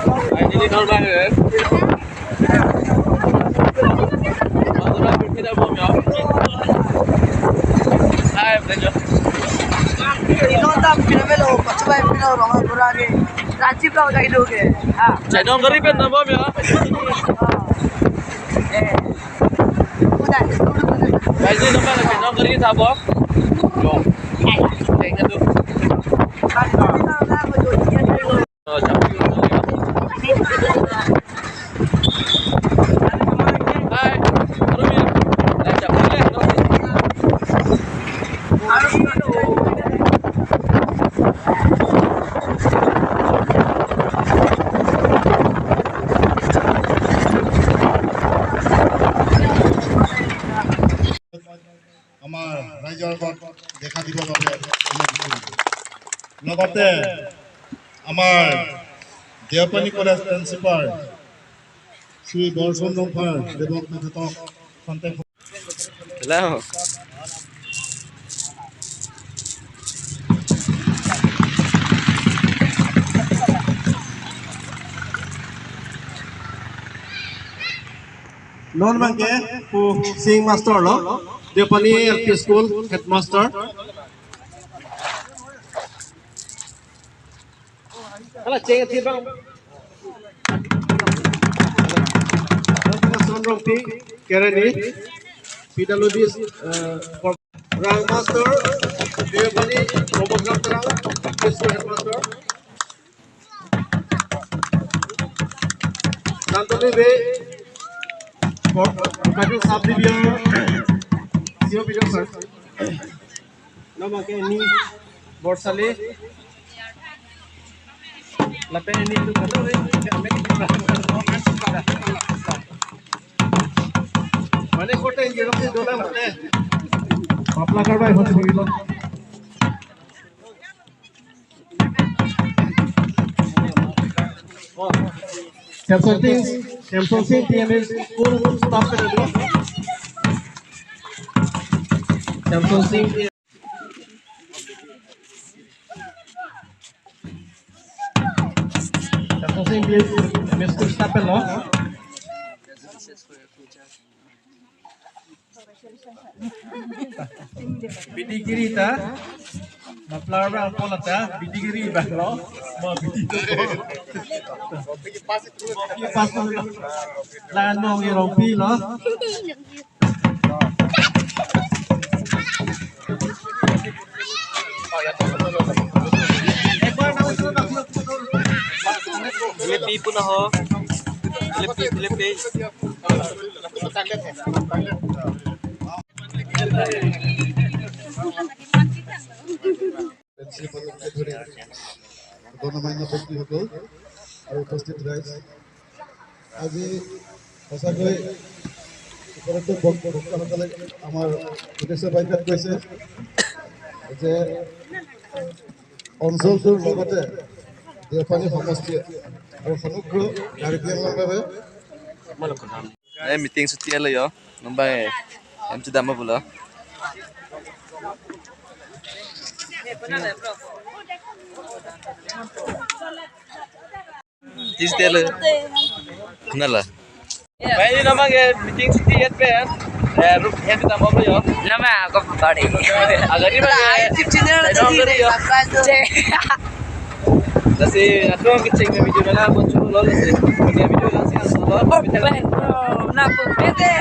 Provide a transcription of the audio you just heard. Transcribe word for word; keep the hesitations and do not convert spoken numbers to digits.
Finally, घर आ गए। मथुरा में फिर अब हम यहाँ। हाय, बच्चों। Inon ta pinamelo, pachubai pino rong pura ke. Rajiv ka udah itu ke. Ah. Chai Dongari pen nabom ya. Eh. Udah. Guys, ini nama lagi Dongari ta bom. Yo. Thank you. আমাৰ ৰাইজৰ আগত দেখা দিবৰ বাবে অনুৰোধ কৰিলোঁ। লগতে আমাৰ দেওপানী কলেজ প্ৰিন্সিপাল শ্ৰী বৰচুন ৰংফাৰ দেৱক তেখেতক খন্তেক Hello. Non abangke pu Singh Master lo, Deopani L P School headmaster. Hala cheng athi bang. Son Rongpi, Kereni, P W D, eh, Rang Master, Deopani, Robot Rang Terang, Headmaster. Nandoli Bey, Kor-, Kajun Sub Division, C O Division, sir. Nama ke ini Borsali. Lapen ini tu kado, eh, mane kote ini loke dola mate. Mapla karbai hot bilo. Samson Singh, Samson Singh P M S full staff ke dulu. Samson Singh, Samson Singh P M S full staff ke lo. Bidi giri ta, maplar bang pola ta, bidi giri bang lo, ma bidi to. Pas to lo, la nong irong pi lo. Jalebi pun ho, jalebi, jalebi. প্ৰিন্সিপালকে ধৰি গণমান্য ব্যক্তিসকল আৰু উপস্থিত ৰাইজ, আজি সঁচাকৈ উপৰোক্ত বক-, বক্তাসকলে আমাৰ উদ্দেশ্য বাক্যত কৈছে যে অঞ্চলটোৰ লগতে দেওপানী সমষ্টি আৰু সমগ্ৰ কাৰ্বি আংলঙৰ বাবে Eh, meeting chuti lo yo. Numbai M C Dama pulo. Tis tele. Nala. Bai, nama ke meeting chuti yet pe. Eh, rup M C Dama pulo yo. Nama aku putari. Agari ba. YouTube channel Dongari yo. Subscribe. Lasi, atong kecheng me video nana, buat chulu lo lasi. Punya video lasi, asal lo. Oh, ben, bro, na pu bete.